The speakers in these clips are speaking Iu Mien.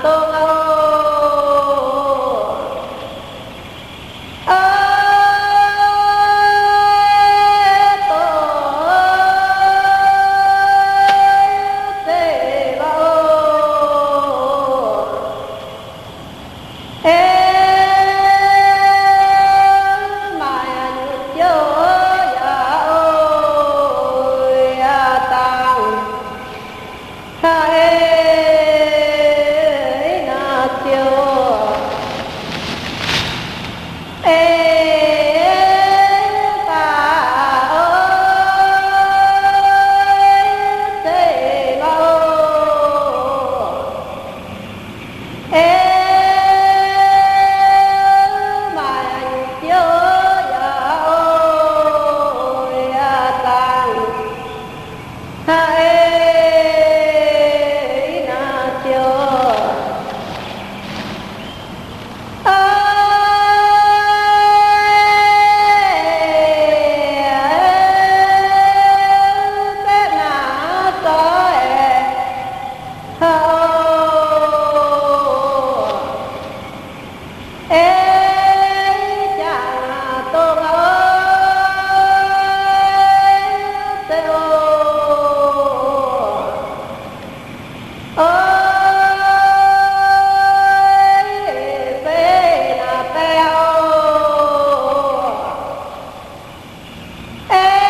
dongh aqv oc. Aa, dongh zeiv lorqc oc. Ei, maaih nyungc ziouv yaac oix yaac dangh. Hnangv ei naaiv ziouc, ei baac oix zeiv lorqc oc. Ei, maaih nyungc ziouv yaac oix yaac dangh. Hnangv ei naaiv ziouc, ei, betv naaiv zoih, hnangv oc. Ei, jangx naaic dongh aqv oc. Ei, zeiv oc. Oix, fei naaic baeqc oc. Ei,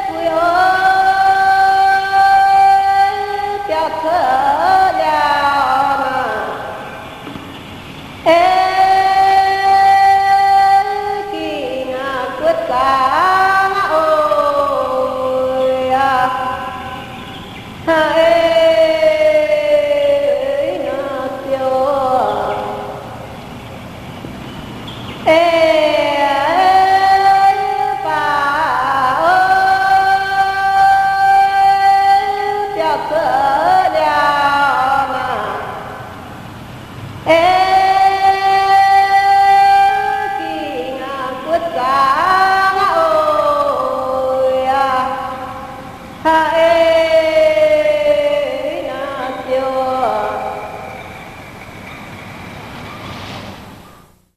fuix oc, biauv cuotv liaauc naaic. Ei, ging aqv, guotv zaangc aqv oc. Hnangv ei naaiv ziouc, ei baac oix biauv cuotv liaauc naaic. Ei, ging aqv, guotv zaangc aqv oc. Hnangv ei naaiv ziouc,